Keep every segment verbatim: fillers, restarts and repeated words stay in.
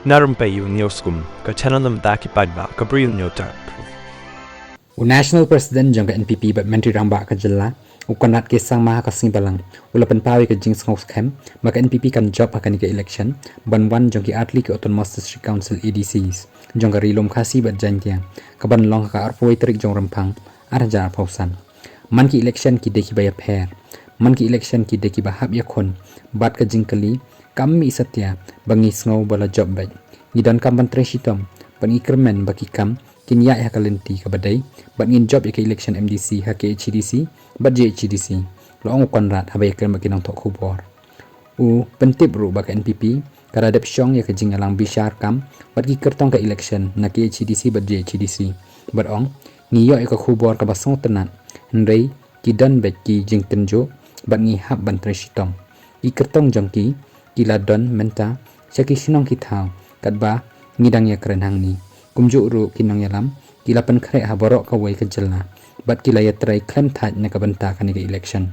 Na Rympei Ïew News Kum, ka channel na bynta ki paidbah ka Bri Ïew News Tap. U National President jong ka N P P bad Myntri Rangbah ka jylla, u Conrad K Sangma, ha ka sngi Balang u la pynpaw ïa ka jingsngewskhem ba ka N P P kan jop ha kane ka election ban wan jong ki artylli ki Autonomous District Council, A D Cs, jong ka Ri Lum Khasi bad Jaintia, kaban long ha ka arphew tarik jong Rymphang, ar hajar arphew san. Man ki election ki dei kiba ïapher. Man ki election ki dei kiba hap ïakhun. Bad ka jingkylli kam mih satia ba ngi sngew ba la jop beit. Ngi donkam ban trei shitom bad ngi kyrmen ba ki kam kin ïaid ha ka lynti kaba dei bad ngin jop ïa ka election M D C ha K H A D C bad J H A D C, la ong u Conrad haba ïakren bad ki nongthoh khubor. U pyntip ruh ba ka N P P ka la dep shong ïa ka jingïalang bishar kam bad ki kyrtong ka election na K H A D C bad J H A D C, bad ong, ngi ïoh ïa ka khubor kaba sngewtynnat, hynrei ki don beit ki jingtynjuh bad ngi hap ban trei shitom. Ki kyrtong jong ki ki la don mynta sha ki shnong ki thaw katba ngi dang ïakren hangne. Kumjuh ruh ki nongïalam ki la pynkhreh ha baroh kawei ka jylla bad ki la ïatrei khlem thait na ka bynta kane ka election.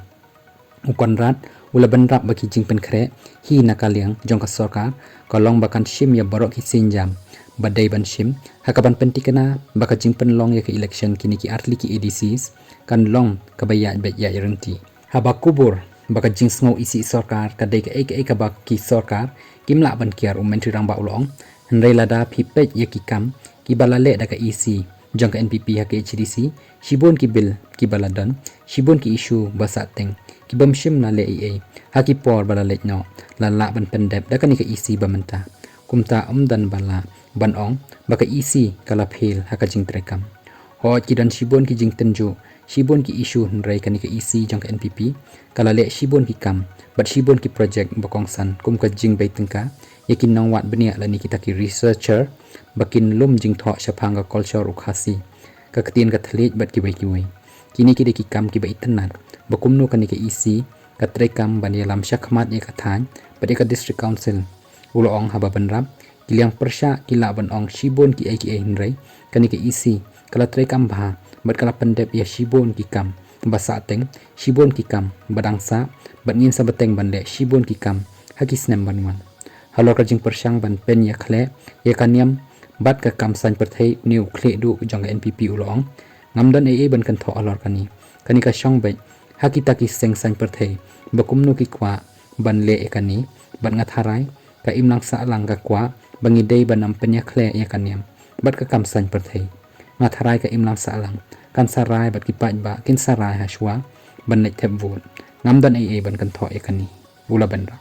U Conrad u la bynrap ba ki jingpynkhreh hi na ka liang jong ka sorkar ka long ba kan shim ïa baroh ki sienjam ba dei ban shim ha kaban pynthikna ba ka jingpynlong ïa ka election kine ki artylli ki A D Cs kan long kaba ïaid beit ïaid ryntih. Haba kubur ba ka jingsngew isih sorkar ka dei kaei kaei kaba ki sorkar kim lah ban kiar, u Myntri Rangbah u la ong, hynrei lada phi peit ïa ki kam kiba la leh da ka E C jong ka N P P ha K H A D C, shibun ki bill kiba la don, shibun ki issue ba sahteng ki bym shym la leh ei ei ha ki por ba la leit noh, la lah ban pyndep da kane ka E C ba mynta. Kumta ym don ba lah ban ong ba ka E C ka la fail ha ka jingtreikam. Hooid, ki don shibun ki jingtynjuh, shibun ki issue, hynrei kane ka E C jong ka N P P ka la leh shibun ki kam bad shibun ki project ba kongsan, kum ka jingbei tyngka ïa ki nongwad bniah lane kita ki researcher ba kin lum jingthoh shaphang ka culture u Khasi, ka ktien ka thylliej bad kiwei kiwei. Kine ki dei ki kam kiba itynnad ba kumno kane ka E C ka treikam ban ïalam shakhmat ïa ka thaiñ bad ïa ka District Council. U la ong haba bynrap, ki liang pyrshah ki lah ban ong shibun kiei kiei, hynrei kane ka E C ka la treikam bha bad ka la pyndep ïa shibun ki kam ba sahteng, shibun ki kam ba dang sah, bad ngin sa bteng ban leh shibun ki kam ha ki snem ban wan. Halor ka jingpyrshang ban pynïakhleh ïa ka niam bad ka kam saiñ pyrthei, une u khlieh duh jong ka N P P u la ong, ngam don ei ei ban kynthoh halor kane. Kane ka shong beit ha kita ki seng saiñ pyrthei ba kumno ki kwah ban leh ïa kane, bad nga tharai ka imlang sahlang ka kwah ba ngi dei ban ym pynïakhleh ïa ka niam bad ka kam saiñ pyrthei. Nga tharai ka imlang sahlang kan sa rai bad ki paidbah kin sa rai hashwa ban leit thep vote. Ngam don ei ei ban kynthoh ïa kane, u la bynrap.